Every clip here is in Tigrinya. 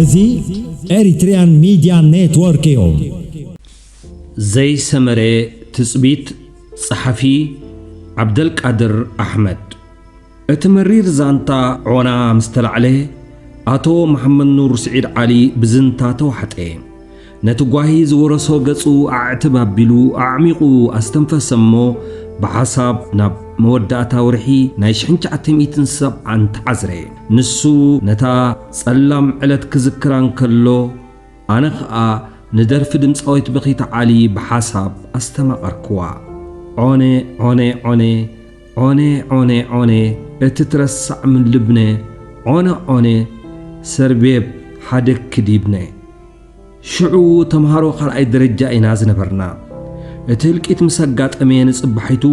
እዚ ኤሪትሪያን ሚድያ ኔትወርክ እዩ። ዘይሰመረ ትጽቢት፣ ጸሓፊ ዓብደልቃድር ኣሕመድ። እቲ መሪር ዛንታ ዖና ምስ ተላዕለ፣ ኣቶ መሓመድ ኑር ስዒድ ዓሊ ብዝንታ ተዋሕጠ። ነቲ ጓሂ ዝወረሶ ገጹ ኣዕትብ ኣቢሉ ኣዕሚቑ ኣስተንፈሰ እሞ፣ ብሓሳብ ናብ መወዳእታ ወርሒ ናይ ሽሕን ትሽዓተ ሚእትን ሰብዓን ተዓዝረ። ንሱ ነታ ጸላም ዕለት ክዝክራ እንከሎ፣ ኣነ ኸኣ ንደርፊ ድምጻዊት በኺት ዓሊ ብሓሳብ ኣስተማቐርክዋ። ዖነ፣ ዖነ፣ ዖነ፣ ዖነ፣ ዖነ፣ ዖነ፣ እቲ ትረሳዕ ምን ልብነ፣ ዖነ፣ ዖነ፣ ሰርቤብ ሓደክ ዲብነ። ሽዑ ተምሃሮ ካልኣይ ደረጃ ኢና ዝነበርና። እቲ ህልቂት ምስ ኣጋጠመ ንጽባሒቱ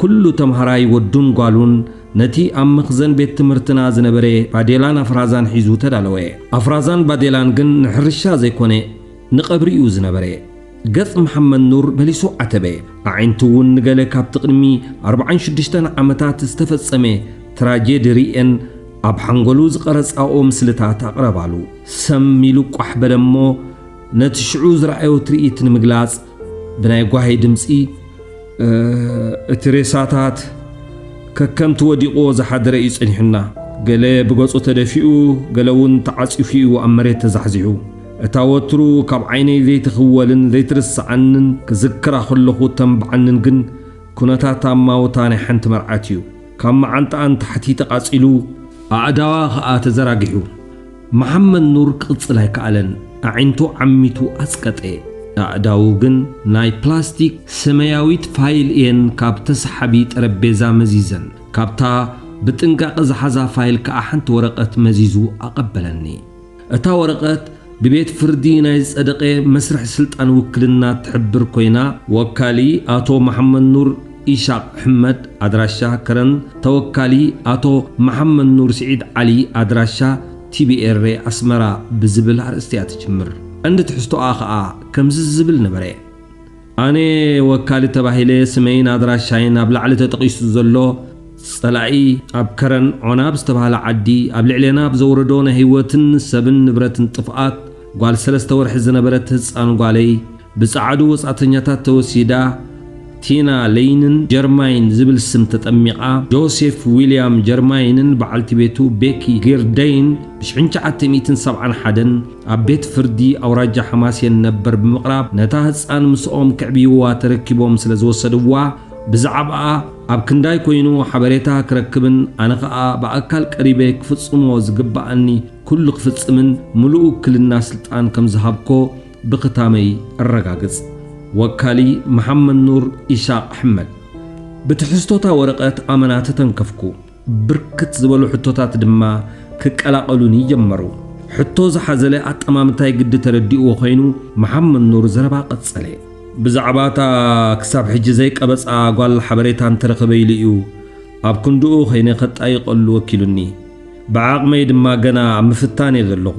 ኩሉ ተምሃራይ ወዱን ጓሉን ነቲ ኣብ መኽዘን ቤት ትምህርትና ዝነበረ ባዴላን ኣፍራዛን ሒዙ ተዳለወ። ኣፍራዛን ባዴላን ግን ንሕርሻ ዘይኮነ ንቐብሪ እዩ ዝነበረ። ገጽ መሓመድ ኑር መሊሱ ዓተበ። ኣዒንቱ እውን ንገለ ካብቲ ቅድሚ ኣርባዓን ሽዱሽተን ዓመታት ዝተፈጸመ ትራጀዲ ርእየን ኣብ ሓንጎሉ ዝቐረጻኦ ምስልታት ኣቕረባሉ። ሰም ኢሉ ቋሕ በለ እሞ ነቲ ሽዑ ዝረኣዮ ትርኢት ንምግላጽ ብናይ ጓሂ ድምጺ፣ "እ፣ እቲ ሬሳታት ከከምቲ ወዲቕዎ ዝሓደረ እዩ ጸኒሑና። ገለ ብገጹ ተደፊኡ፣ ገለ እውን ተዓጺፉ እዩ ኣብ መሬት ተዛሕዚሑ። እታ ወትሩ ካብ ዓይነይ ዘይትኽወልን ዘይትርስዓንን ክዝክራ ከለኹ ተንብዓንን ግን ኩነታት ኣማውታ ናይ ሓንቲ መርዓት እዩ። ካብ መዓንጣኣ ንታሕቲ ተቓጺሉ፣ ኣእዳዋ ኸኣ ተዘራጊሑ። መሓመድ ኑር ክቕጽል ኣይከኣለን። ኣዒንቱ ዓሚቱ ኣጽቀጠ። ኣእዳዉ ግን ናይ ፕላስቲክ ሰማያዊት ፋይል እየን ካብ ተሰሓቢ ጠረጴዛ መዚዘን። ካብታ ብጥንቃቐ ዝሓዛ ፋይል ከኣ ሓንቲ ወረቐት መዚዙ ኣቐበለኒ። እታ ወረቐት ብቤት ፍርዲ ናይ ዝጸደቐ መስርሕ ስልጣን ውክልና ትሕብር ኮይና፣ ወካሊ ኣቶ መሓመድ ኑር ኢሻቕ ሕመድ፣ ኣድራሻ ከረን፣ ተወካሊ ኣቶ መሓመድ ኑር ስዒድ ዓሊ፣ ኣድራሻ ቲቢኤሬ ኣስመራ ብዝብል ኣርእስቲ እያ ትጅምር። ቀንዲ ትሕዝቶኣ ኸኣ ከምዚ ዝብል ነበረ። ኣነ ወካሊ ተባሂለ ስመይን ኣድራሻይን ኣብ ላዕሊ ተጠቒሱ ዘሎ ጸላኢ ኣብ ከረን ዖናብ ዝተባህለ ዓዲ ኣብ ልዕሌና ብዘውረዶ ናይ ህይወትን ሰብን ንብረትን ጥፍኣት ጓል ሰለስተ ወርሒ ዝነበረት ህጻን ጓለይ ብጸዓዱ ወጻእተኛታት ተወሲዳ ቲና ለይንን ጀርማይን ዝብል ስም ተጠሚቓ፣ ጆሴፍ ዊልያም ጀርማይንን በዓልቲ ቤቱ ቤኪ ጊርደይን ብሽሕን ትሽዓተ ሚእትን ሰብዓን ሓደን ኣብ ቤት ፍርዲ ኣውራጃ ሓማሴን ነበር ብምቕራብ፣ ነታ ህጻን ምስኦም ከዕብይዋ ተረኪቦም ስለ ዝወሰድዋ፣ ብዛዕባኣ ኣብ ክንዳይ ኮይኑ ሓበሬታ ክረክብን ኣነ ኸኣ ብኣካል ቀሪበ ክፍጽሞ ዝግብኣኒ ኩሉ ክፍጽምን ምሉእ ውክልና ስልጣን ከም ዝሃብኮ ብኽታመይ እረጋግጽ። ወካሊ መሓመድ ኑር ኢሻቕ ኣሕመድ። ብትሕዝቶታ ወረቐት ኣመና ተተንከፍኩ። ብርክት ዝበሉ ሕቶታት ድማ ክቀላቐሉኒ ጀመሩ። ሕቶ ዝሓዘለ ኣጠማምታይ ግዲ ተረዲእዎ ኮይኑ፣ መሓመድ ኑር ዘረባ ቀጸለ። ብዛዕባ እታ ክሳብ ሕጂ ዘይቀበጻ ጓል ሓበሬታ እንተረኸበ ኢሉ እዩ ኣብ ክንድኡ ኸይነ ከጣይቐሉ ወኪሉኒ። ብዓቕመይ ድማ ገና ኣብ ምፍታን እየ ዘለኹ።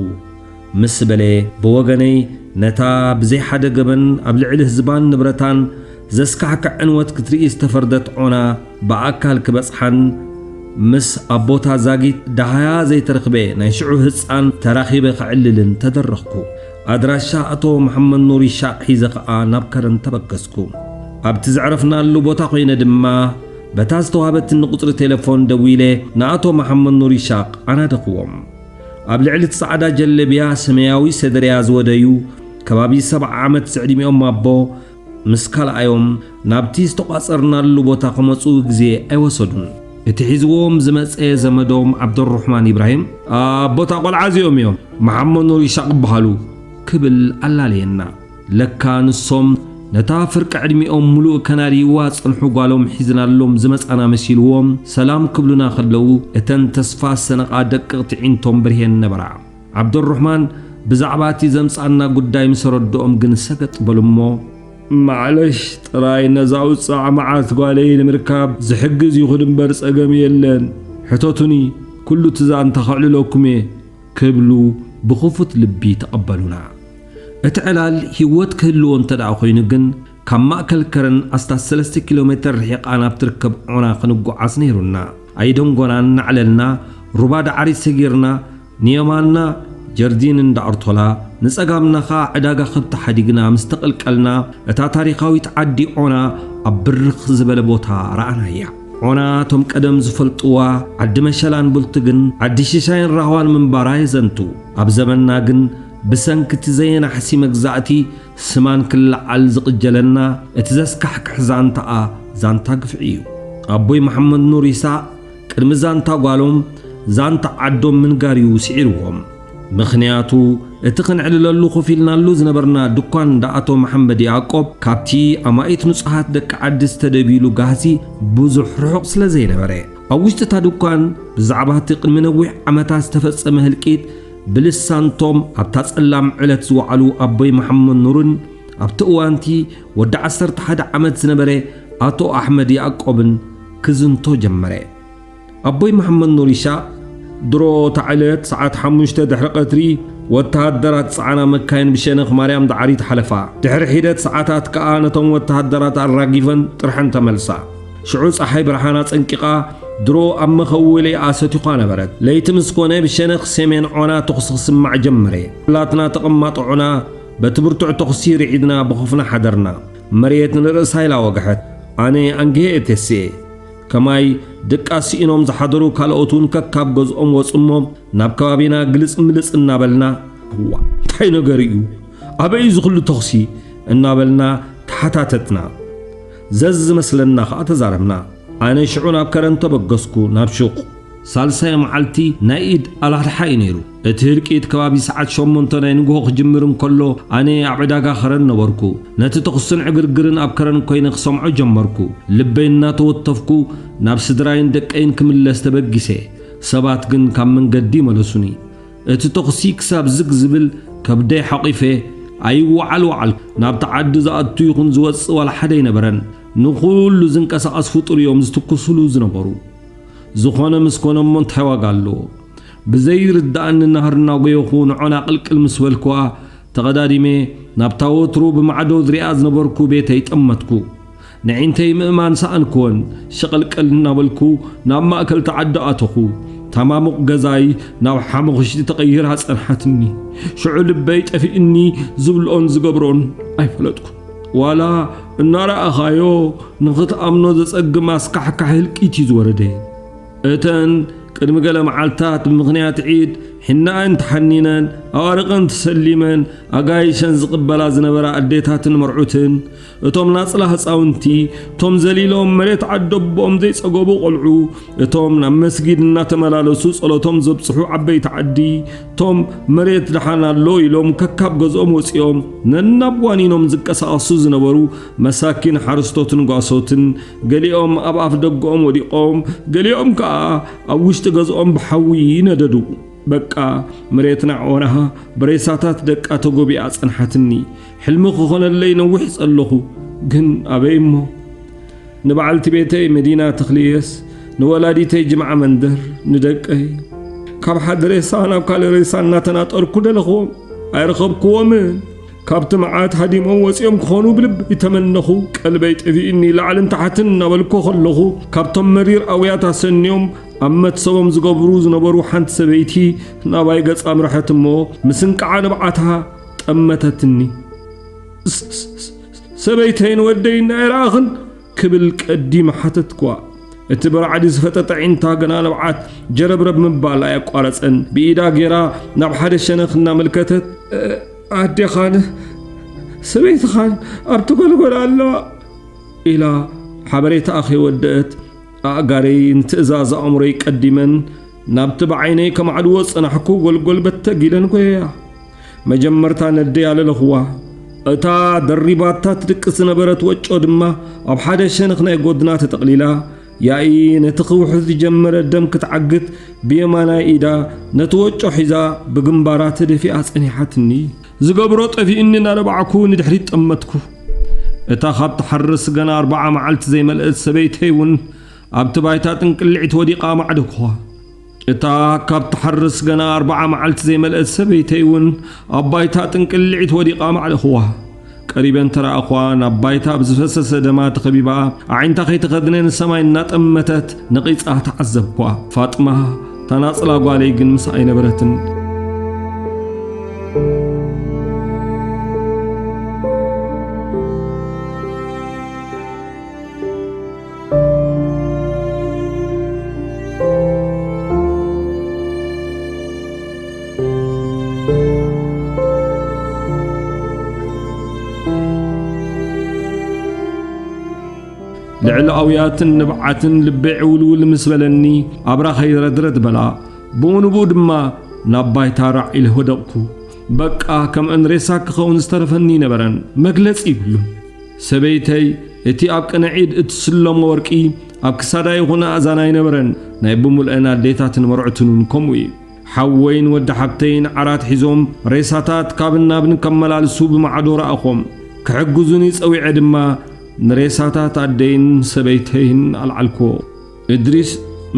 ምስ በለ፣ ብወገነይ ነታ ብዘይ ሓደ ገበን ኣብ ልዕሊ ህዝባን ንብረታን ዘስካሕክሕ ዕንወት ክትርኢ ዝተፈርደት ዖና ብኣካል ክበጽሓን ምስ ኣቦታ ዛጊት ደሃያ ዘይተረኽበ ናይ ሽዑ ህጻን ተራኺበ ከዕልልን ተደረኽኩ። ኣድራሻ ኣቶ መሓመድ ኑር ይሻቕ ሒዘ ኸኣ ናብ ከረን ተበገስኩ። ኣብቲ ዘዕረፍናሉ ቦታ ኾይነ ድማ በታ ዝተዋህበትኒ ቁጽሪ ቴሌፎን ደዊለ ንኣቶ መሓመድ ኑር ይሻቕ ኣናደኽዎም። ኣብ ልዕሊ እቲ ጻዕዳ ጀለብያ ሰማያዊ ሰደርያ ዝወደዩ፣ ከባቢ ሰብዓ ዓመት ዝዕድሚኦም ኣቦ ምስ ካልኣዮም ናብቲ ዝተቋጸርናሉ ቦታ ክመጹ ግዜ ኣይወሰዱን። እቲ ሒዝዎም ዝመጸ ዘመዶም ዓብደሩሕማን ኢብራሂም፣ "ኣቦታ ቆልዓ እዚኦም እዮም፣ መሓመድ ኑር ይሻቕ ይበሃሉ" ክብል ኣላለየና። ለካ ንሶም ነታ ፍርቂ ዕድሚኦም ምሉእ ከናድይዋ ዝጸንሑ ጓሎም ሒዝናሎም ዝመጻና መሲልዎም ሰላም ክብሉና ከለዉ፣ እተን ተስፋ ዝሰነቓ ደቀቕቲ ዒንቶም በሪሄን ነበራ። ዓብደሩሕማን ብዛዕባ እቲ ዘምጻና ጉዳይ ምስ ኣረድኦም ግን ሰገጥ በሉ እሞ፣ "ማዕለሽ፣ ጥራይ ነዛ ውጻዕ መዓት ጓለይ ንምርካብ ዝሕግዝ ይኹን እምበር ጸገም የለን። ሕተቱኒ፣ ኩሉ እቲ ዛንታ ከዕልለኩም እየ" ክብሉ ብኽፉት ልቢ ተቐበሉና። እቲ ዕላል ህይወት ክህልዎ እንተ ደኣ ኮይኑ ግን፣ ካብ ማእከል ከረን ኣስታት ሰለስተ ኪሎ ሜተር ርሒቓ ናብ ትርከብ ዖና ክንጓዓዝ ነይሩና። ኣይደንጎናን እናዕለልና ሩባ ዳዕሪት ሰጊርና ንየማንና ጀርዲን እንዳ ኣርቶላ፣ ንጸጋምና ኸኣ ዕዳጋ ከብቲ ሓዲግና ምስ ተቐልቀልና፣ እታ ታሪኻዊት ዓዲ ዖና ኣብ ብርኽ ዝበለ ቦታ ረኣናያ። ዖና እቶም ቀደም ዝፈልጥዋ ዓዲ መሸላን ቡልትግን ዓዲ ሽሻይን ራህዋን ምንባራ የዘንቱ። ኣብ ዘመንና ግን ብሰንኪ እቲ ዘየናሕሲ መግዛእቲ ስማን ክለዓል ዝቕጀለና እቲ ዘስካሕክሕ ዛንታኣ ዛንታ ግፍዒ እዩ። ኣቦይ መሓመድ ኑር ይሳቕ ቅድሚ ዛንታ ጓሎም ዛንታ ዓዶም ምንጋር እዩ ስዒርዎም። ምኽንያቱ እቲ ክንዕልለሉ ኮፍ ኢልናሉ ዝነበርና ድኳን እንዳ ኣቶ መሓመድ ያዕቆብ ካብቲ ኣማኢት ንጹሃት ደቂ ዓዲ ዝተደብዩሉ ጋህሲ ብዙሕ ርሑቕ ስለ ዘይነበረ። ኣብ ውሽጢ እታ ድኳን ብዛዕባ እቲ ቅድሚ ነዊሕ ዓመታት ዝተፈጸመ ህልቂት ብልሳንቶም ኣብታ ጸላም ዕለት ዝወዓሉ ኣቦይ መሓመድ ኑርን ኣብቲ እዋንቲ ወዲ ዓሰርተ ሓደ ዓመት ዝነበረ ኣቶ ኣሕመድ ያዕቆብን ክዝንቶ ጀመረ። ኣቦይ መሓመድ ኑር ይሻቕ ድሮ እታ ዕለት ሰዓት ሓሙሽተ ድሕሪ ቀትሪ ወተሃደራት ዝጸዓና መካይን ብሸነኽ ማርያም ዳዕሪት ሓለፋ። ድሕሪ ሒደት ሰዓታት ከኣ ነቶም ወተሃደራት ኣራጊፈን ጥርሐን ተመልሳ። ሽዑ ጸሓይ ብርሃና ጸንቂቓ ድሮ ኣብ መኸወሊኣ ሰቲዃ ነበረት። ለይቲ ምስ ኮነ ብሸነኽ ሰሜን ዖና ተኹሲ ክስማዕ ጀመረ። ኩላትና ተቐማጦ ዖና በቲ ብርቱዕ ተኹሲ ርዒድና ብኾፍና ሓደርና። መሬት ንርእሳ ኢላ ወግሐት። ኣነ ኣንግሄ እየ ተስኤ። ከማይ ድቃስ ስኢኖም ዝሓደሩ ካልኦት እውን ከካብ ገዝኦም ወጹ እሞ ናብ ከባቢና ግልጽ ምልጽ እናበልና፣ "እዋ፣ እንታይ ነገር እዩ? ኣበይ እዩ እዚ ኩሉ ተኹሲ?" እናበልና ተሓታተትና። ዘዝመስለና ኸኣ ተዛረብና። ኣነ ሽዑ ናብ ከረን ተበገስኩ፣ ናብ ሹቕ። ሳልሳይ መዓልቲ ናይ ኢድ ኣላድሓ እዩ ነይሩ። እቲ ህልቂት ከባቢ ሰዓት ሸሞንተ ናይ ንግሆ ክጅምር እንከሎ፣ ኣነ ኣብ ዕዳጋ ከረን ነበርኩ። ነቲ ተኹስን ዕግርግርን ኣብ ከረን ኮይነ ክሰምዖ ጀመርኩ። ልበይ እናተወተፍኩ ናብ ስድራይን ደቀይን ክምለስ ተበጊሰ። ሰባት ግን ካብ መንገዲ መለሱኒ። እቲ ተኹሲ ክሳብ ዝግ ዝብል ከብደይ ሓቒፈ ኣይወዓል ወዓል። ናብቲ ዓዲ ዝኣቱ ይኹን ዝወጽእ ዋላ ሓደ ኣይነበረን። ንኹሉ ዝንቀሳቐስ ፍጡር እዮም ዝትኩሱሉ ዝነበሩ። ዝኾነ ምስ ኮነ እሞ እንታይ ዋጋ ኣለዎ? ብዘይርድኣኒ ናህሪ እናጎየኹ ንዖና ቅልቅል ምስ በልኩዋ፣ ተቐዳዲመ ናብታ ወትሩ ብማዕዶ ዝሪኣ ዝነበርኩ ቤተይ ጠመትኩ። ንዒንተይ ምእማን ሰኣንኩወን። ሸቐልቀል እናበልኩ ናብ ማእከል ተዓዲ ኣተኹ። ታማሙቕ ገዛይ ናብ ሓሙኽሽቲ ተቐይራ ጸንሓትኒ። ሽዑ ልበይ ጠፊእኒ ዝብልኦን ዝገብሮን ኣይፈለጥኩ። ዋላ እናረኣኻዮ ንኽትኣምኖ ዘጸግም ኣስካሕካሒ ህልቂት እዩ ዝወረደ። እተን ቅድሚ ገለ መዓልታት ብምኽንያት ዒድ ሒናኣን ተሓኒነን፣ ኣዋርቐን ተሰሊመን፣ ኣጋይሸን ዝቕበላ ዝነበራ ኣዴታትን መርዑትን፣ እቶም ናጽላ ህጻውንቲ፣ እቶም ዘሊሎም መሬት ዓደቦኦም ዘይጸገቡ ቆልዑ፣ እቶም ናብ መስጊድ እናተመላለሱ ጸሎቶም ዘብጽሑ ዓበይቲ ዓዲ፣ እቶም መሬት ደሓን ኣሎ ኢሎም ከካብ ገዝኦም ወጺኦም ነናብ ዋኒኖም ዝንቀሳቐሱ ዝነበሩ መሳኪን ሓረስቶትን ጓሶትን፣ ገሊኦም ኣብ ኣፍ ደገኦም ወዲቖም፣ ገሊኦም ከኣ ኣብ ውሽጢ ገዝኦም ብሓዊ ነደዱ። በቃ፣ መሬትና ዖና ብሬሳታት ደቃ ተጎቢኣ ጸንሓትኒ። ሕልሚ ክኾነለይ ነዊሕ ጸለኹ፣ ግን ኣበይ እሞ? ንበዓልቲ ቤተይ መዲና ተኽልየስ፣ ንወላዲተይ ጅምዓ መንደር፣ ንደቀይ፣ ካብ ሓደ ሬሳ ናብ ካልእ ሬሳ እናተናጠርኩ ደለኽዎም። ኣይረኸብክዎምን። ካብቲ መዓት ሃዲሞም ወጺኦም ክኾኑ ብልቢ ይተመነኹ። ቀልበይ ጠፊእኒ፣ ላዕልን ታሕትን እናበልኩ ከለኹ፣ ካብቶም መሪር ኣውያት ኣሰንዮም ኣብ መትሰቦም ዝገብሩ ዝነበሩ ሓንቲ ሰበይቲ ናባይ ገጻ ኣምርሐት እሞ፣ ምስ እንቃዓ ንብዓታ ጠመተትኒ። ስ-፣ ስ-፣ ስ-፣ ሰበይተይን ወደይን ኣይረኣኽን? ክብል ቀዲመ ሓተትኩዋ። እቲ ብራዕዲ ዝፈጠጠ ዒንታ ገና ንብዓት ጀረብረብ ምባል ኣየቋረጸን። ብኢዳ ጌራ ናብ ሓደ ሸነኽ እናመልከተት፣ "እ፣ ኣዴኻን ሰበይትኻን ኣብቲ ጎልጎል ኣለዋ" ኢላ ሓበሬታኣ ከይወደአት፣ ኣእጋረይ ንትእዛዝ ኣእምሮይ ቀዲመን ናብቲ ብዓይነይ ከማዕድዎ ዝጸናሕኩ ጎልጎል በተግ ኢለን ጎየያ። መጀመርታ ነደይ ኣለለኽዋ። እታ ደሪባታ ትድቅስ ዝነበረት ወጮ ድማ ኣብ ሓደ ሸነኽ ናይ ጎድና ተጠቕሊላ፣ ያኢ ነቲ ክውሕዝ ዝጀመረ ደም ክትዓግት ብየማናይ ኢዳ ነቲ ወጮ ሒዛ ብግንባራ ተደፊኣ ጸኒሓትኒ። ዝገብሮ ጠፊእኒ እናደባዕኩ ንድሕሪት ጠመትኩ። እታ ካብ ትሓርስ ገና ኣርብዓ መዓልቲ ዘይመልአት ሰበይተይ እውን ኣብቲ ባይታ ጥንቅልዒት ወዲቓ ማዕደኩዋ። እታ ካብ ትሓርስ ገና ኣርብዓ መዓልቲ ዘይመልአት ሰበይተይ እውን ኣብ ባይታ ጥንቅልዒት ወዲቓ ማዕደኹዋ። ቀሪበ እንተ ረኣኹዋ፣ ናብ ባይታ ብዝፈሰሰ ደማ ተኸቢባ፣ ኣዒንታ ከይተኸድነ ንሰማይ እናጠመተት ነቒጻ ተዓዘብኩዋ። ፋጥማ፣ እታ ናጽላ ጓለይ ግን ምስኣ ኣይነበረትን። ልዕሊ ኣውያትን ንብዓትን ልበይ ዕውልውል ምስ በለኒ፣ ኣብራኸይ ረድረድ በላ። ብኡ ንብኡ ድማ ናብ ባይታ ራዕ ኢለ ወደቕኩ። በቃ፣ ከምአን ሬሳ ክኸውን ዝተረፈኒ ኣይነበረን። መግለጺ ይብሉን። ሰበይተይ፣ እቲ ኣብ ቅነ ዒድ እትስለሞ ወርቂ፣ ኣብ ክሳዳ ይኹን ኣእዛና ኣይነበረን። ናይ ብምሉአን ኣዴታትን መርዑትን እውን ከምኡ እዩ። ሓወይን ወዲ ሓብተይን ዓራት ሒዞም ሬሳታት ካብን ናብን ከመላልሱ ብማዕዶ ረኣኾም። ክሕግዙኒ ጸዊዐ ድማ ንሬሳታት ኣደይን ሰበይተይን ኣልዓልክዎ። እድሪስ፣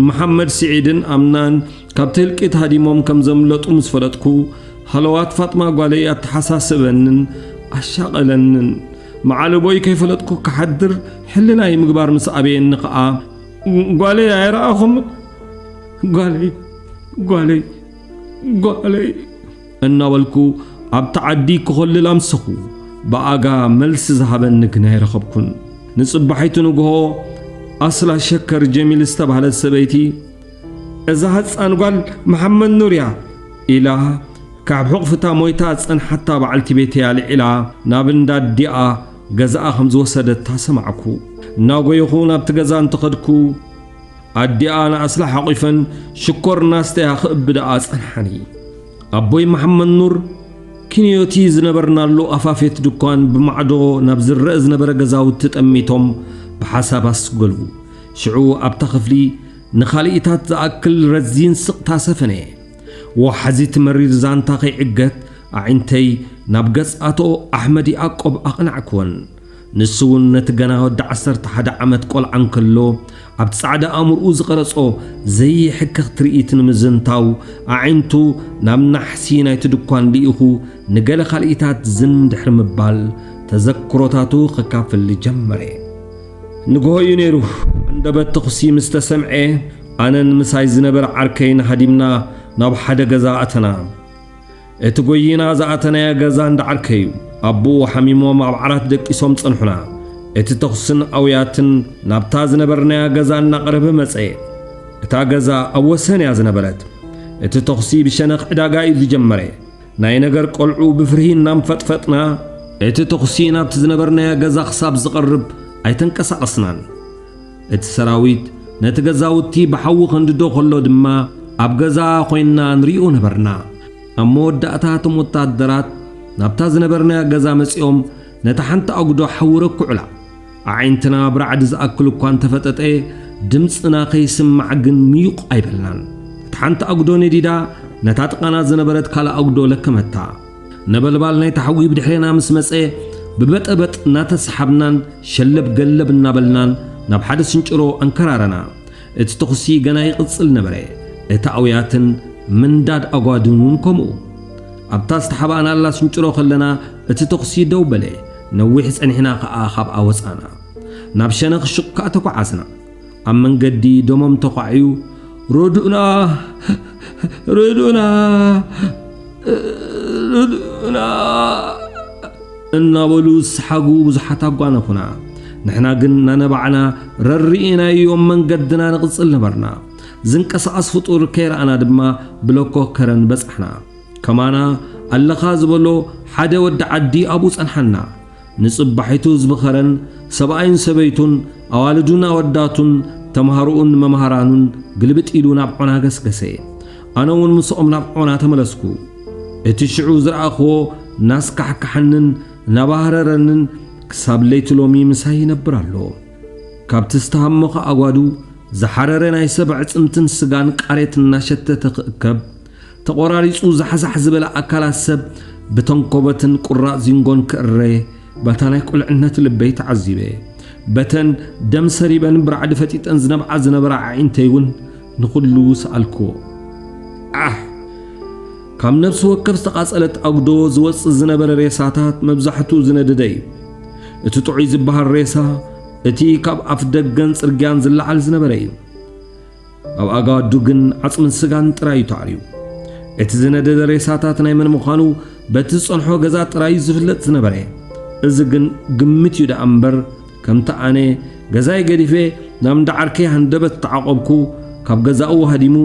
መሓመድ ስዒድን ኣምናን ካብቲ ህልቂት ሃዲሞም ከም ዘምለጡ ምስ ፈለጥኩ፣ ሃለዋት ፋጥማ ጓለይ ኣተሓሳሰበንን ኣሻቐለንን። መዓልቦይ ከይፈለጥኩ ክሓድር ሕልናይ ምግባር ምስ ኣበየኒ ኸኣ፣ "ጓለይ ኣይረኣኹም? ጓለይ፣ ጓለይ፣ ጓለይ" እናበልኩ ኣብቲ ዓዲ ክኾልል ኣምሰኹ። ብኣጋ መልሲ ዝሃበኒ ግን ኣይረኸብኩን። ንጽባሒቱ ንግሆ ኣስላ ሸከር ጀሚል ዝተባህለት ሰበይቲ፣ "እዛ ህጻን ጓል መሓመድ ኑር እያ" ኢላ፣ ካብ ሕቑፍታ ሞይታ ዝጸንሓታ በዓልቲ ቤተይ ኣልዒላ ናብ እንዳ ኣዲኣ ገዛኣ ከም ዝወሰደታ ሰማዕኩ። እናጎየኹ ናብቲ ገዛ እንተኸድኩ፣ ኣዲኣ ንኣስላ ሓቒፈን ሽኮር እናስተያ ክእብዳኣ ጸንሓኒ። ኣቦይ መሓመድ ኑር፣ ኪንዮቲ ዝነበርናሉ ኣፋፌት ድኳን ብማዕዶ ናብ ዝረአ ዝነበረ ገዛውቲ ጠሚቶም ብሓሳብ ኣስገሉ። ሽዑ ኣብታ ክፍሊ ንኻልኢታት ዝኣክል ረዚን ስቕታ ሰፈነ። ወሓዚት መሪር ዛንታ ከይዕገት ኣዒንተይ ናብ ገጽ ኣቶ ኣሕመድ ያዕቆብ ኣቕናዕክወን። ንሱ እውን ነቲ ገና ወዲ ዓሰርተ ሓደ ዓመት ቆልዓ እንከሎ ኣብቲ ጻዕዳ ኣእምርኡ ዝቐረጾ ዘይሕከኽ ትርኢት ንምዝንታው ኣዒንቱ ናብ ናሕሲ ናይቲ ድኳን ልኢኹ ንገለ ካልኢታት ዝን ድሕሪ ምባል ተዘክሮታቱ ከካፍል ጀመረ። ንግሆ እዩ ነይሩ። ኣንደበት ተኹሲ ምስ ተሰምዐ ኣነን ምሳይ ዝነበረ ዓርከይን ሃዲምና ናብ ሓደ ገዛ ኣተና። እቲ ጎይና ዝኣተናዮ ገዛ እንዳ ዓርከይ እዩ። ኣቦኡ ሓሚሞም ኣብ ዓራት ደቂሶም ጸንሑና። እቲ ተኹስን ኣውያትን ናብታ ዝነበርናያ ገዛ እናቐረበ መጸ። እታ ገዛ ኣብ ወሰን እያ ዝነበረት። እቲ ተኹሲ ብሸነኽ ዕዳጋ እዩ ዝጀመረ። ናይ ነገር ቆልዑ ብፍርሂ እናንፈጥፈጥና፣ እቲ ተኹሲ ናብቲ ዝነበርናዮ ገዛ ክሳብ ዝቐርብ ኣይተንቀሳቐስናን። እቲ ሰራዊት ነቲ ገዛውቲ ብሓዊ ከንድዶ ከሎ ድማ ኣብ ገዛ ኮይንና ንሪኦ ነበርና። ኣብ መወዳእታ እቶም ወታደራት ናብታ ዝነበርናዮ ገዛ መጺኦም ነታ ሓንቲ ኣጉዶ ሓዊ ረኩዑላ። ኣዒንትና ብራዕዲ ዝኣክል እኳ እንተፈጠጠ፣ ድምጽና ከይስማዕ ግን ምዩቕ ኣይበልናን። እታ ሓንቲ ኣጉዶ ነዲዳ፣ ነታ ጥቓና ዝነበረት ካልእ ኣጉዶ ለከመታ። ነበልባል ናይቲ ሓዊ ብድሕሬና ምስ መጸ፣ ብበጠበጥ እናተሰሓብናን ሸለብ ገለብ እናበልናን ናብ ሓደ ስንጭሮ ኣንከራረና። እቲ ተኹሲ ገና ይቕጽል ነበረ። እቲ ኣውያትን ምንዳድ ኣጓድን እውን ከምኡ። ኣብታ ዝተሓባእናላ ስንጭሮ ከለና እቲ ተኹሲ ደው በለ። ነዊሕ ጸኒሕና ከኣ ካብኣ ወጻና። ናብ ሸነኽ ሹቕ ከኣ ተጓዓዝና። ኣብ መንገዲ ደሞም ተዃዕዩ፣ "ርድኡና! ርድኡና! ርድኡና!" እናበሉ ዝሰሓጉ ብዙሓት ኣጓነፉና። ንሕና ግን እናነባዕና ረሪእናዮም መንገድና ንቕጽል ነበርና። ዝንቀሳቐስ ፍጡር ከይረኣና ድማ ብለኮ ከረን በጻሕና። ከማና ኣለኻ ዝበሎ ሓደ ወዲ ዓዲ ኣብኡ ጸንሓና። ንጽባሒቱ ህዝቢ ከረን፣ ሰብኣይን ሰበይቱን፣ ኣዋልዱን ኣወዳቱን፣ ተምሃሮኡን መምሃራኑን ግልብጥ ኢሉ ናብ ዖና ገስገሰ። ኣነ እውን ምስኦም ናብ ዖና ተመለስኩ። እቲ ሽዑ ዝረኣኽዎ እናስካሕክሓንን እናባህረረንን ክሳብ ለይቲ ሎሚ ምሳይ ይነብር ኣሎ። ካብቲ ዝተሃመኸ ኣጓዱ ዝሓረረ ናይ ሰብ ኣዕጽምትን ስጋን ቃሬት እናሸተተ ክእከብ፣ ተቖራሪጹ ዛሕዛሕ ዝበለ ኣካላት ሰብ ብተንኮበትን ቁራጽ ዚንጎን ክእረ፣ በታ ናይ ቁልዕነት ልበይ ተዓዚበ። በተን ደም ሰሪበን ብራዕዲ ፈጢጠን ዝነብዓ ዝነበራ ኣዒንተይ እውን ንኹሉ ሰኣልክዎ። ኣሕ! ካብ ነፍሲ ወከፍ ዝተቓጸለት ኣጉዶ ዝወጽእ ዝነበረ ሬሳታት መብዛሕትኡ ዝነደደ እዩ። እቲ ጥዑይ ዝበሃል ሬሳ እቲ ካብ ኣፍ ደገን ጽርግያን ዝለዓል ዝነበረ እዩ። ኣብ ኣጋዱ ግን ዓጽምን ስጋን ጥራይ እዩ ተዓርዩ። እቲ ዝነደደ ሬሳታት ናይ መን ምዃኑ በቲ ዝጸንሖ ገዛ ጥራይ እዩ ዝፍለጥ ዝነበረ። እዚ ግን ግምት እዩ ደኣ እምበር፣ ከምቲ ኣነ ገዛይ ገዲፈ ናብ እንዳ ዓርከይ ሃንደበት ተዓቖብኩ፣ ካብ ገዛኡ ሃዲሙ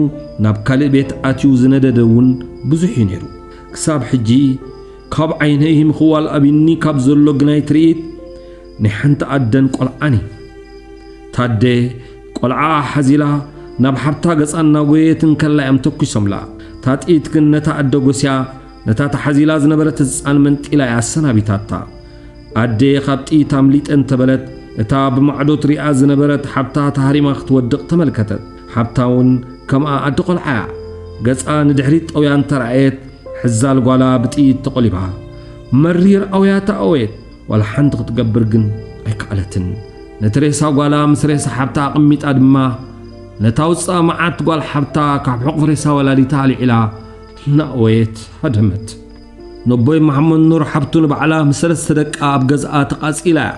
ናብ ካልእ ቤት ኣትዩ ዝነደደ እውን ብዙሕ እዩ ነይሩ። ክሳብ ሕጂ ካብ ዓይነይ ምኽዋል ኣቢኒ ካብ ዘሎ ግናይ ትርኢት ናይ ሓንቲ ኣደን ቆልዓን እዩ። ታደ ቆልዓኣ ሓዚላ ናብ ሓብታ ገጻ እናጎየየት እንከላ እዮም ተኲሶምላ። እታ ጥይት ግን ነታ ኣደ ጎስያ፣ ነታ ተሓዚላ ዝነበረት ህጻን መንጢላ እያ ኣሰናቢታታ። ኣደ ካብ ጥይት ኣምሊጠ እንተበለት፣ እታ ብማዕዶ ትሪኣ ዝነበረት ሓብታ ተሃሪማ ክትወድቕ ተመልከተት። ሓብታ እውን ከምኣ ኣደ ቆልዓ እያ። ገጻ ንድሕሪት ጠውያ እንተረኣየት፣ ሕዛል ጓላ ብጥይት ተቖሊፋ። መሪር ኣውያታ ኣወየት፣ ዋላ ሓንቲ ክትገብር ግን ኣይከኣለትን። ነቲ ሬሳ ጓላ ምስ ሬሳ ሓብታ ኣቐሚጣ ድማ፣ ነታ ውጻእ መዓት ጓል ሓብታ ካብ ሕቑፍ ሬሳ ወላዲታ ኣልዒላ እናእወየት ሃደመት። ነቦይ መሓመድ ኑር ሓብቱ ንባዕላ ምስ ሰለስተ ደቃ ኣብ ገዝኣ ተቓጺላ እያ።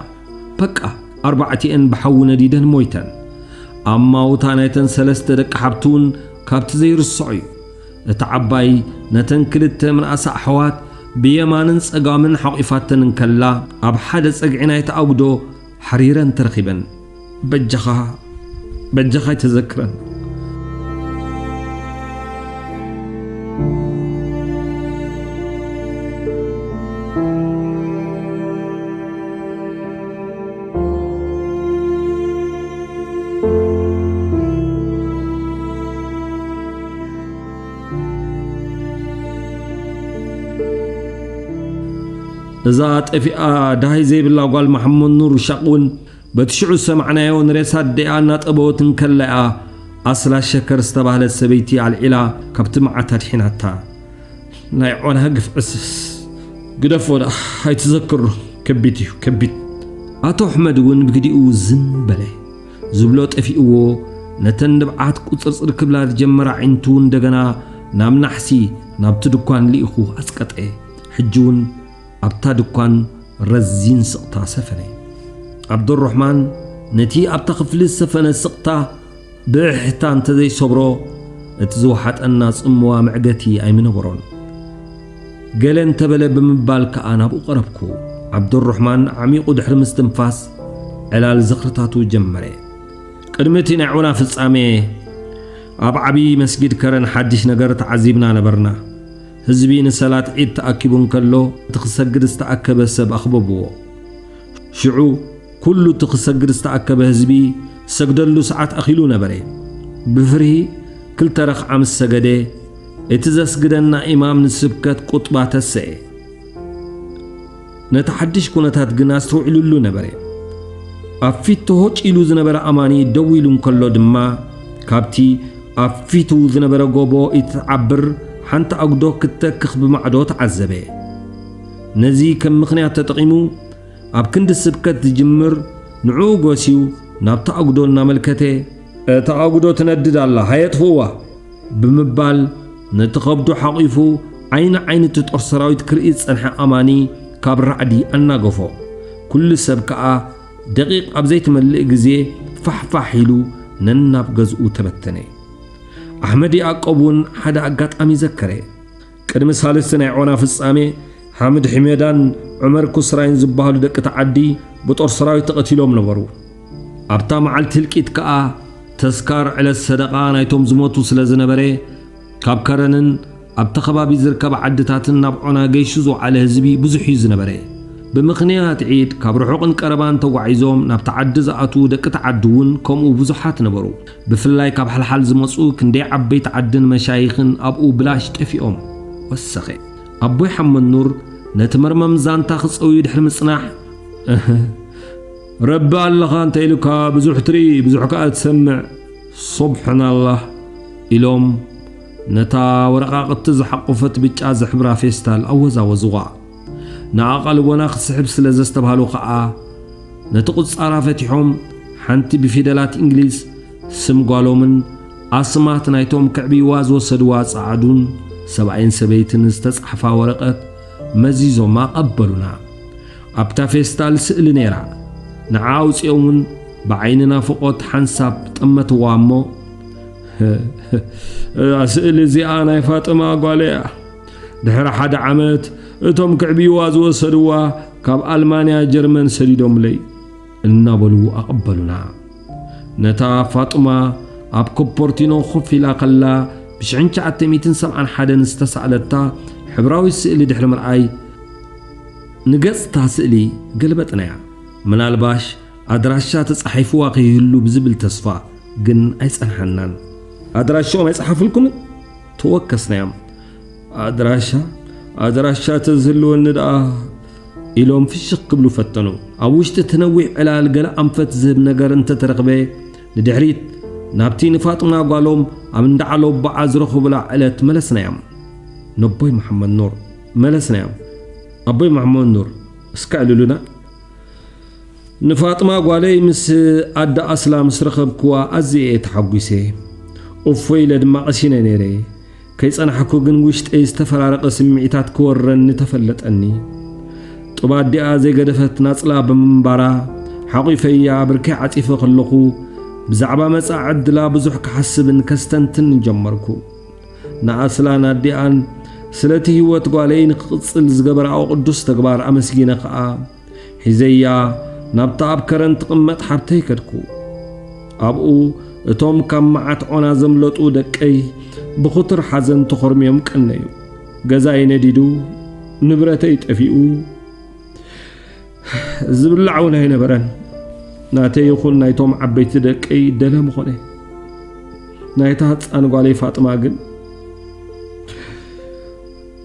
በቃ፣ ኣርባዕቲኤን ብሓዊ ነዲደን ሞይተን። ኣማውታ ናይተን ሰለስተ ደቂ ሓብቲ እውን ካብቲ ዘይርስዖ እዩ። እታ ዓባይ ነተን ክልተ ምንኣሳ ኣሕዋት ብየማንን ጸጋምን ሓቂፋተን እንከላ፣ ኣብ ሓደ ጸግዒ ናይቲ ኣጉዶ ሓሪረን ተረኺበን። በጃኻ፣ በጃኻ ኣይተዘክረን። እዛ ጠፊኣ ደሃይ ዘይብላ ጓል መሓመድ ኑር ሻቕ እውን በቲ ሽዑ ዝሰማዕናዮ ንሬሳ ኣዴኣ እናጠበወት እንከላ እያ ኣስላ ሸከር ዝተባህለት ሰበይቲ ኣልዒላ ካብቲ መዓት ኣድሒናታ። ናይ ዖና ግፍዕስ ግደፎ ደኣ ኣይትዘክሮ፣ ከቢድ እዩ፣ ከቢድ። ኣቶ ኣሕመድ እውን ብግዲኡ ዝን በለ። ዝብሎ ጠፊእዎ፣ ነተን ንብዓት ቁጽርጽር ክብላ ዝጀመራ ኣዒንቱ እንደገና ናብ ናሕሲ፣ ናብቲ ድኳን ልኢኹ ኣጽቀጠ። ሕጂ እውን ኣብታ ድኳን ረዚን ስቕታ ሰፈነ። ዓብዱራሕማን ነቲ ኣብታ ክፍሊ ዝሰፈነ ስቕታ ብእሕታ እንተዘይሰብሮ፣ እቲ ዝወሓጠና ጽምዋ መዕገቲ ኣይምነበሮን። ገለ እንተበለ ብምባል ከኣ ናብኡ ቀረብኩ። ዓብዱራሕማን ዓሚቑ ድሕሪ ምስትንፋስ፣ ዕላል ዝኽርታቱ ጀመረ። ቅድሚ እቲ ናይ ዑና ፍጻሜ፣ ኣብ ዓቢ መስጊድ ከረን ሓድሽ ነገር ተዓዚብና ነበርና። ህዝቢ ንሰላት ዒድ ተኣኪቡ እንከሎ፣ እቲ ክሰግድ ዝተኣከበ ሰብ ኣኽበብዎ። ሽዑ፣ ኩሉ እቲ ክሰግድ ዝተኣከበ ህዝቢ ዝሰግደሉ ሰዓት ኣኺሉ ነበረ። ብፍርሂ ክልተ ረኽዓ ምስ ሰገደ፣ እቲ ዘስግደና ኢማም ንስብከት ቁጥባ ተሰኤ። ነቲ ሓድሽ ኩነታት ግን ኣስተውዒሉሉ ነበረ። ኣብ ፊቱ ሆጭ ኢሉ ዝነበረ ኣማኒ ደው ኢሉ እንከሎ ድማ፣ ካብቲ ኣብ ፊቱ ዝነበረ ጎቦ እትዓብር ሓንቲ ኣጉዶ ክትተክኽ ብማዕዶ ተዓዘበ። ነዚ ከም ምኽንያት ተጠቒሙ፣ ኣብ ክንዲ ስብከት ዝጅምር፣ ንዕኡ ጎስዩ ናብታ ኣጉዶ እናመልከተ፣ "እታ ኣጉዶ ትነድድ ኣላ፣ ሃየ ኣጥፍእዋ!" ብምባል፣ ነቲ ከብዱ ሓቒፉ፣ ዓይኒ ዓይኒ እቲ ጦር ሰራዊት ክርኢ ዝጸንሐ ኣማኒ ካብ ራዕዲ ኣናገፎ። ኩሉ ሰብ ከኣ ደቂቕ ኣብ ዘይትመልእ ግዜ ፋሕፋሕ ኢሉ ነናብ ገዝኡ ተበተነ። ኣሕመድ ያዕቆብ እውን ሓደ ኣጋጣሚ ዘከረ። ቅድሚ ሳልስቲ ናይ ዖና ፍጻሜ፣ ሓምድ ሒመዳን ዑመር ኩስራይን ዝበሃሉ ደቂ እቲ ዓዲ ብጦር ሰራዊት ተቐቲሎም ነበሩ። ኣብታ መዓልቲ ህልቂት ከኣ፣ ተስካር ዕለት ሰደቓ ናይቶም ዝሞቱ ስለ ዝነበረ፣ ካብ ከረንን ኣብቲ ከባቢ ዝርከባ ዓድታትን ናብ ዖና ገይሹ ዝወዓለ ህዝቢ ብዙሕ እዩ ዝነበረ። ብምኽንያት ዒድ፣ ካብ ርሑቕን ቀረባን ተጓዒዞም ናብቲ ዓዲ ዝኣትዉ ደቂ እቲ ዓዲ እውን ከምኡ ብዙሓት ነበሩ። ብፍላይ ካብ ሓልሓል ዝመጹ ክንደይ ዓበይቲ ዓድን መሻይኽን ኣብኡ ብላሽ ጠፊኦም። ወሰኸ። ኣቦይ ሓመድ ኑር ነቲ መርመም ዛንታ ክጸውዩ ድሕሪ ምጽናሕ፣ "እህ፣ ረቢ ኣለኻ እንተ ኢሉካ ብዙሕ ትርኢ፣ ብዙሕ ከኣ ትሰምዕ። ሱብሓናላህ" ኢሎም ነታ ወረቓቕቲ ዝሓቆፈት ብጫ ዝሕብራ ፌስታል ኣወዛወዝዋ። ንኣቓልቦና ክስሕብ ስለ ዘስተብሃሉ ኸኣ፣ ነቲ ቁጻራ ፈቲሖም፣ ሓንቲ ብፊደላት እንግሊዝ ስም ጓሎምን ኣስማት ናይቶም ክዕብይዋ ዝወሰድዋ ጸዓዱን ሰብኣይን ሰበይትን ዝተጻሕፋ ወረቐት መዚዞም ኣቐበሉና። ኣብታ ፌስታል ስእሊ ነይራ። ንዓ ኣውጺኦም እውን ብዓይኒ ናፍቖት ሓንሳብ ጠመትዋ እሞ፣ "እዛ ስእሊ እዚኣ ናይ ፋጥማ ጓል እያ። ድሕሪ ሓደ ዓመት እቶም ክዕብይዋ ዝወሰድዋ ካብ ኣልማንያ ጀርመን ሰዲዶምለይ" እናበሉ ኣቐበሉና። ነታ ፋጡማ ኣብ ኮፖርቲኖ ኮፍ ኢላ ከላ፣ ብ ሽሕን ትሽዓተ ሚእትን ሰብዓን ሓደን ዝተሳእለታ ሕብራዊት ስእሊ ድሕሪ ምርኣይ፣ ንገጽታ ስእሊ ገልበጥናያ። ምናልባሽ ኣድራሻ ተጻሒፍዋ ከይህሉ ብዝብል ተስፋ ግን ኣይጸንሓናን። "ኣድራሻኦም ኣይጸሓፉልኩምን?" ተወከስናዮም። "ኣድራሻ፣ ኣድራሻ ተዝህልወኒ ደኣ" ኢሎም ፍሽኽ ክብሉ ፈተኑ። ኣብ ውሽጢ እቲ ነዊሕ ዕላል ገለ ኣንፈት ዝህብ ነገር እንተተረኽበ፣ ንድሕሪት ናብቲ ንፋጡማ ጓሎም ኣብ እንዳ ዓሎባዓ ዝረኸቡላ ዕለት መለስናዮም። ነቦይ መሓመድ ኑር መለስናዮም። "ኣቦይ መሓመድ ኑር፣ እስከ ዕልሉና?" "ንፋጥማ ጓለይ ምስ ኣደ ኣስላ ምስ ረኸብክዋ ኣዝየ እየ ተሓጒሰ። እፎይ ኢለ ድማ ቀሲነ ነይረ። ከይጸናሕኩ ግን ውሽጠይ ዝተፈራረቐ ስምዒታት ክወረኒ ተፈለጠኒ። ጡብ ኣዲኣ ዘይገደፈት ናጽላ ብምንባራ፣ ሓቒፈያ ብርከይ ዓጺፈ ከለኹ፣ ብዛዕባ መጻኢ ዕድላ ብዙሕ ክሓስብን ከስተንትንን ጀመርኩ። ንኣስላን ኣዲኣን ስለቲ ህይወት ጓለይ ንክቕጽል ዝገበራኦ ቅዱስ ተግባር ኣመስጊነ ከኣ፣ ሒዘያ ናብታ ኣብ ከረን ትቕመጥ ሓብተይ ከድኩ። ኣብኡ እቶም ካብ መዓት ዖና ዘምለጡ ደቀይ ብኽቱር ሓዘን ተኾርምዮም ቀነዩ። ገዛይ ነዲዱ፣ ንብረተይ ጠፊኡ፣ ዝብላዕ እውን ኣይነበረን። ናተይ ይኹን ናይቶም ዓበይቲ ደቀይ ደለ ምኾነ። ናይታ ህጻን ጓለይ ፋጥማ ግን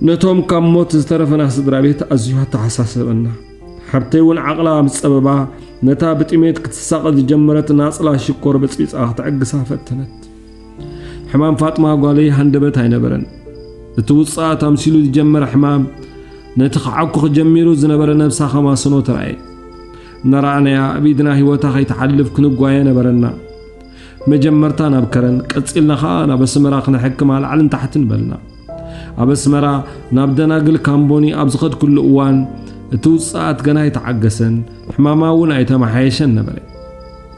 ነቶም ካብ ሞት ዝተረፈና ስድራ ቤት ኣዝዩ ኣተሓሳሰበና። ሓብተይ እውን ዓቕላ ምስ ጸበባ፣ ነታ ብጥሜት ክትሳቐ ዝጀመረት ናጽላ ሽኮር በጽቢጻ ክትዕግሳ ፈተነት። ሕማም ፋጥማ ጓለይ ሃንደበት ኣይነበረን። እቲ ውጽኣት ኣምሲሉ ዝጀመረ ሕማም፣ ነቲ ክዓኩኽ ጀሚሩ ዝነበረ ነብሳ ከማስኖ ተራእየ። እናረኣናያ ኣብ ኢድና ህይወታ ከይትሓልፍ ክንጓየ ነበረና። መጀመርታ ናብ ከረን፣ ቀጺልና ኸኣ ናብ ኣስመራ ክነሕክማ ላዕልን ታሕትን በልና። ኣብ ኣስመራ ናብ ደናግል ካምቦኒ ኣብ ዝኸድኩሉ እዋን፣ እቲ ውጽኣት ገና ኣይተዓገሰን፣ ሕማማ እውን ኣይተመሓየሸን ነበረ።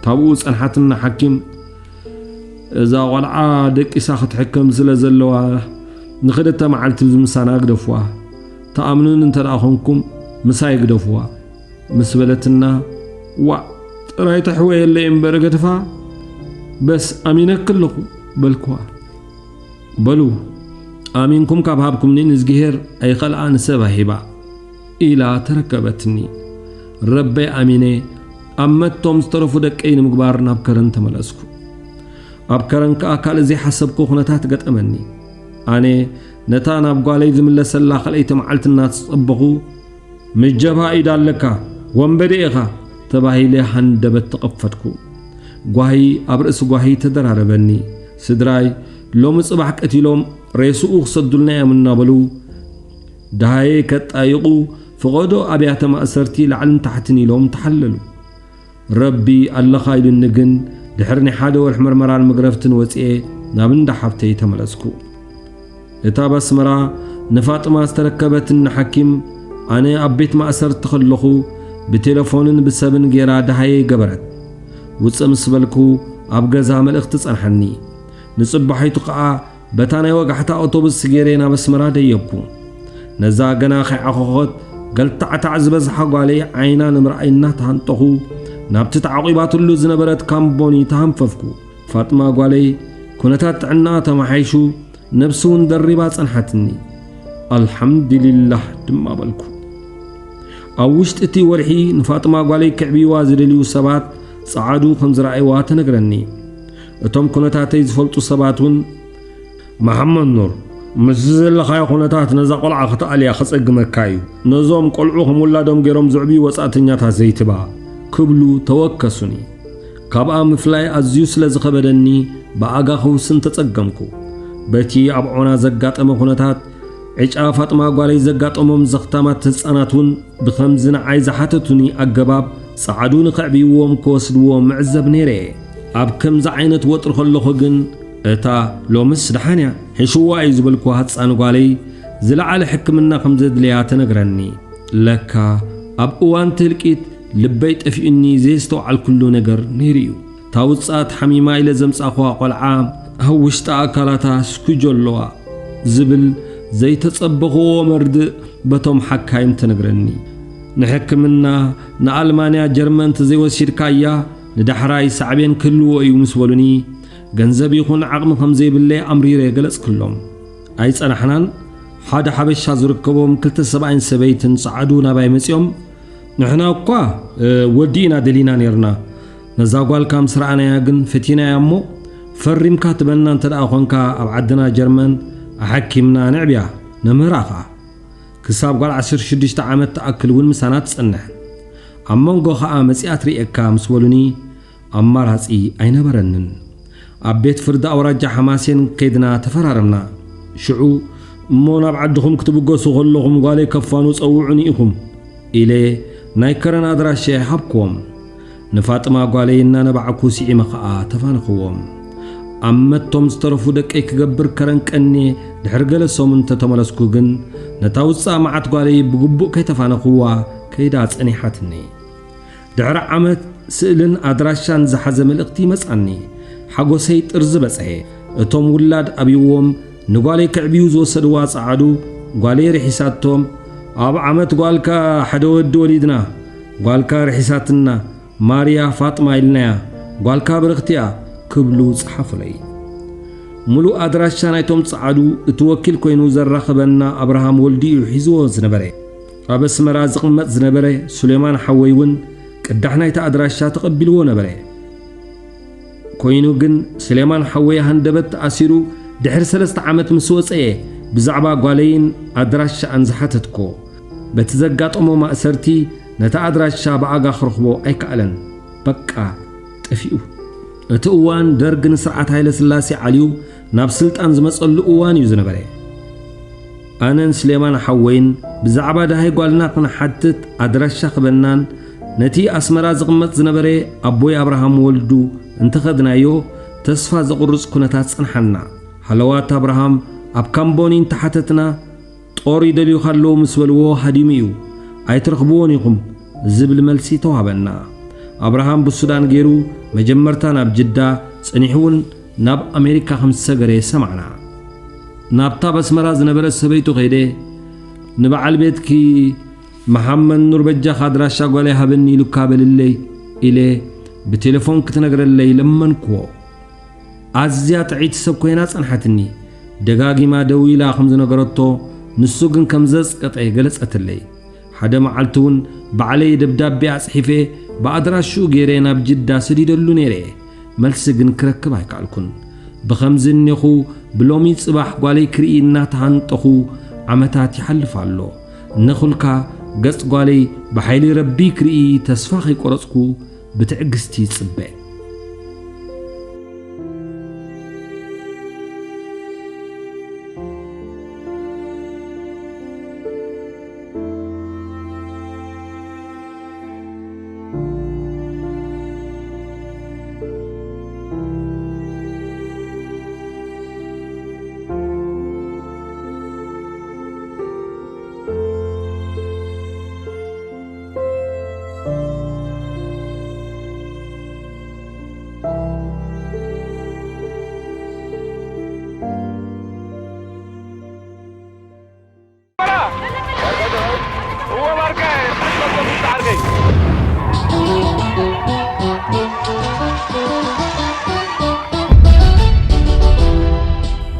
ካብኡ ጸንሓትና ሓኪም፣ "እዛ ቖልዓ ደቂሳ ክትሕከም ስለ ዘለዋ፣ ንኽልተ መዓልቲ ምስ ምሳና ግደፍዋ። ትኣምኑኒ እንተ ደኣ ኾንኩም፣ ምሳይ ግደፍዋ" ምስ በለትና፣ "ዋእ፣ ጥራይ ተሕወየለይ እምበር ገድፋ፣ በስ ኣሚነኪ ኣለኹ" በልክዋ። "በሉ፣ ኣሚንኩም ካብ ሃብኩምኒ ንእዝግሄር ኣይኸልኣን ሰብ ኣይሂባ" ኢላ ተረከበትኒ። ረበይ ኣሚነ፣ ኣብ መቶም ዝተረፉ ደቀይ ንምግባር ናብ ከረን ተመለስኩ። ኣብ ከረን ከኣ ካልእ ዘይሓሰብኩ ኩነታት ገጠመኒ። ኣነ ነታ ናብ ጓለይ ዝምለሰላ ካልኣይቲ መዓልቲ እናተጸበኹ፣ "ምስ ጀብሃ ኢድ ኣለካ፣ ወንበዴ ኢኻ" ተባሂለ ሃንደበት ተቐፈድኩ። ጓሂ ኣብ ርእሲ ጓሂ ተደራረበኒ። ስድራይ ሎሚ ጽባሕ ቀቲሎም ሬስኡ ክሰዱልና እዮም እናበሉ፣ ደሃየ ከጣይቑ ፍቐዶ ኣብያተ ማእሰርቲ ላዕልን ታሕትን ኢሎም ተሓለሉ። ረቢ ኣለኻ ኢሉኒ ግን፣ ድሕሪ ናይ ሓደ ወርሒ መርመራን መግረፍትን ወጽኤ ናብ እንዳ ሓብተይ ተመለስኩ። እታ ኣብ ኣስመራ ንፋጥማ ዝተረከበትኒ ሓኪም፣ ኣነ ኣብ ቤት ማእሰርቲ ከለኹ ብቴሌፎንን ብሰብን ጌራ ደሃየ ገበረት። ውጽእ ምስ በልኩ ኣብ ገዛ መልእኽቲ ጸንሓኒ። ንጽባሒቱ ከኣ በታ ናይ ወጋሕታ ኣውቶቡስ ገይረ ናብ ኣስመራ ደየብኩ። ነዛ ገና ከይዓኾኾት ገልታዕታዕ ዝበዝሓ ጓለይ ዓይና ንምርኣይ እናተሃንጠኹ፣ ናብቲ ተዓቂባትሉ ዝነበረት ካምቦኒ ተሃንፈፍኩ። ፋጥማ ጓለይ ኩነታት ጥዕናኣ ተመሓይሹ፣ ነብሲ እውን ደሪባ ጸንሓትኒ። ኣልሓምዱሊላህ ድማ በልኩ። ኣብ ውሽጢ እቲ ወርሒ ንፋጥማ ጓለይ ክዕብይዋ ዝደልዩ ሰባት ጸዓዱ ከም ዝረኣይዋ ተነግረኒ። እቶም ኩነታተይ ዝፈልጡ ሰባት እውን፣ "መሓመድ ኑር፣ ምስዚ ዘለኻዮ ኩነታት ነዛ ቆልዓ ክትኣልያ ከጸግመካ እዩ። ነዞም ቆልዑ ከም ውላዶም ገይሮም ዝዕብዩ ወጻእተኛታት ዘይትባ" ክብሉ ተወከሱኒ። ካብኣ ምፍላይ ኣዝዩ ስለ ዝኸበደኒ፣ ብኣጋ ክውስን ተጸገምኩ። በቲ ኣብ ዖና ዘጋጠመ ኩነታት፣ ዕጫ ፋጥማ ጓለይ ዘጋጠሞም ዘኽታማት ህጻናት እውን ብኸምዚ ንዓይ ዝሓተቱኒ ኣገባብ ጸዓዱ ንኸዕብይዎም ክወስድዎም ምዕዘብ ነይረ እየ። ኣብ ከምዚ ዓይነት ወጥሪ ከለኹ ግን፣ እታ "ሎምስ ደሓን እያ" ሕሽዋ እዩ ዝበልኩዋ ህጻን ጓለይ ዝለዓለ ሕክምና ከም ዘድልያ ተነግረኒ። ለካ ኣብ እዋን እቲ ህልቂት ልበይ ጠፊኡኒ ዘየስተውዓልኩሉ ነገር ነይሩ እዩ። እታ ውጽኣት ሓሚማ ኢለ ዘምጻእኩዋ ቆልዓ ኣብ ውሽጢ ኣካላታ ስኩጆ ኣለዋ ዝብል ዘይተጸበኽዎ መርድእ በቶም ሓካይም ተነግረኒ። ንሕክምና ንኣልማንያ ጀርመን ተዘይወሲድካያ ንዳሕራይ ሳዕቤን ክህልዎ እዩ ምስ በሉኒ፣ ገንዘብ ይኹን ዓቕሚ ከም ዘይብለይ ኣምሪረ ገለጽክሎም። ኣይጸናሕናን፣ ሓደ ሓበሻ ዝርከቦም ክልተ ሰብኣይን ሰበይትን ጸዓዱ ናባይ መጺኦም፣ "ንሕና እኳ፣ እ፣ ወዲ ኢና ደሊና ኔርና። ነዛ ጓልካ ምስ ረኣናያ ግን ፈቲናያ እሞ፣ ፈሪምካ ትበና እንተ ደኣ ኾንካ ኣብ ዓድና ጀርመን ኣሐኪምና ነዕብያ፣ ነምህራ ኸኣ። ክሳብ ጓል ዓሰርተ ሽዱሽተ ዓመት ትኣክል እውን ምሳና ትጸንሕ። ኣብ መንጎ ኸኣ መጺኣ ትርእየካ" ምስ በሉኒ፣ ኣማራጺ ኣይነበረንን። ኣብ ቤት ፍርዲ ኣውራጃ ሓማሴን ከይድና ተፈራረምና። ሽዑ፣ "እሞ ናብ ዓድኹም ክትብገሱ ከለኹም ጓለይ ከፋኑ ጸውዑኒ ኢኹም" ኢለ ናይ ከረን ኣድራሻ ሃብክዎም። ንፋጥማ ጓለይ እናነባዕኩ ስዒመ ኸኣ ተፋነኽዎም። ኣብ መቶም ዝተረፉ ደቀይ ክገብር ከረን ቀንየ ድሕሪ ገለ ሰሙን እንተተመለስኩ ግን፣ ነታ ውጻእ መዓት ጓለይ ብግቡእ ከይተፋነኽዋ ከይዳ ጸኒሓትኒ። ድሕሪ ዓመት ስእልን ኣድራሻን ዝሓዘ መልእኽቲ መጻኒ። ሓጎሰይ ጥርዚ በጽሐ። እቶም ውላድ ኣብይዎም ንጓለይ ክዕብዩ ዝወሰድዋ ጸዓዱ፣ ጓለይ ርሒሳቶም፣ "ኣብ ዓመት ጓልካ ሓደ ወዲ ወሊድና፣ ጓልካ ርሒሳትና፣ ማርያ ፋጥማ ኢልናያ፣ ጓልካ ብርኽቲያ" ክብሉ ጸሓፉለይ። ምሉእ ኣድራሻ ናይቶም ጸዓዱ እቲ ወኪል ኮይኑ ዘራኽበና ኣብርሃም ወልዱ እዩ ሒዝዎ ዝነበረ። ኣብ ኣስመራ ዝቕመጥ ዝነበረ ሱሌማን ሓወይ እውን ቅዳሕ ናይቲ ኣድራሻ ተቐቢልዎ ነበረ። ኮይኑ ግን፣ ሱሌማን ሓወይ ሃንደበት ተኣሲሩ ድሕሪ ሰለስተ ዓመት ምስ ወጸ እየ ብዛዕባ ጓለይን ኣድራሻኣን ዝሓተትኮ። በቲ ዘጋጠሞ ማእሰርቲ፣ ነታ ኣድራሻ ብኣጋ ክረኽቦ ኣይከኣለን። በቃ፣ ጠፊኡ። እቲ እዋን ደርግ ንስርዓት ሃይለ ስላሴ ዓልዩ ናብ ስልጣን ዝመጸሉ እዋን እዩ ዝነበረ። ኣነን ስሌማን ሓወይን ብዛዕባ ደሃይ ጓልና ክንሓትት ኣድራሻ ክበናን ነቲ ኣስመራ ዝቕመጥ ዝነበረ ኣቦይ ኣብርሃም ወልዱ እንተኸድናዮ፣ ተስፋ ዘቑርጽ ኩነታት ጸንሓና። ሃለዋት ኣብርሃም ኣብ ካምቦኒ እንተሓተትና፣ "ጦር ይደልዩኻ ኣለዉ ምስ በልዎ ሃዲሙ እዩ፣ ኣይትረኽብዎን ኢኹም" ዝብል መልሲ ተዋህበና። ኣብርሃም ብሱዳን ገይሩ መጀመርታ ናብ ጅዳ፣ ጸኒሑ እውን ናብ ኣሜሪካ ከም ዝሰገረ ሰማዕና። ናብታ ኣብ ኣስመራ ዝነበረት ሰበይቱ ከይደ፣ "ንበዓል ቤትኪ መሓመድ ኑር በጃኻ ኣድራሻ ጓለይ ሃበኒ ኢሉካ በልለይ" ኢለ ብቴሌፎን ክትነግረለይ ለመንክዎ። ኣዝያ ጥዕይቲ ሰብ ኮይና ጸንሓትኒ። ደጋጊማ ደዊላ ከም ዝነገረቶ፣ ንሱ ግን ከም ዘጽቀጠ ገለጸትለይ። ሓደ መዓልቲ እውን ባዕለይ ደብዳቤ ኣጽሒፈ ብኣድራሽኡ ገይረ ናብ ጅዳ ሰዲደሉ ነይረ። መልሲ ግን ክረክብ ኣይከኣልኩን። ብኸምዚ እኔኹ ብሎሚ ጽባሕ ጓለይ ክርኢ እናተሃንጠኹ ዓመታት ይሓልፍ ኣሎ። እነኹልካ ገጽ ጓለይ ብሓይሊ ረቢ ክርኢ ተስፋ ከይቆረጽኩ ብትዕግስቲ ይጽበ።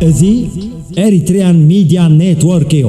እዚ ኤሪትሪያን ሚድያ ኔትወርክ እዩ።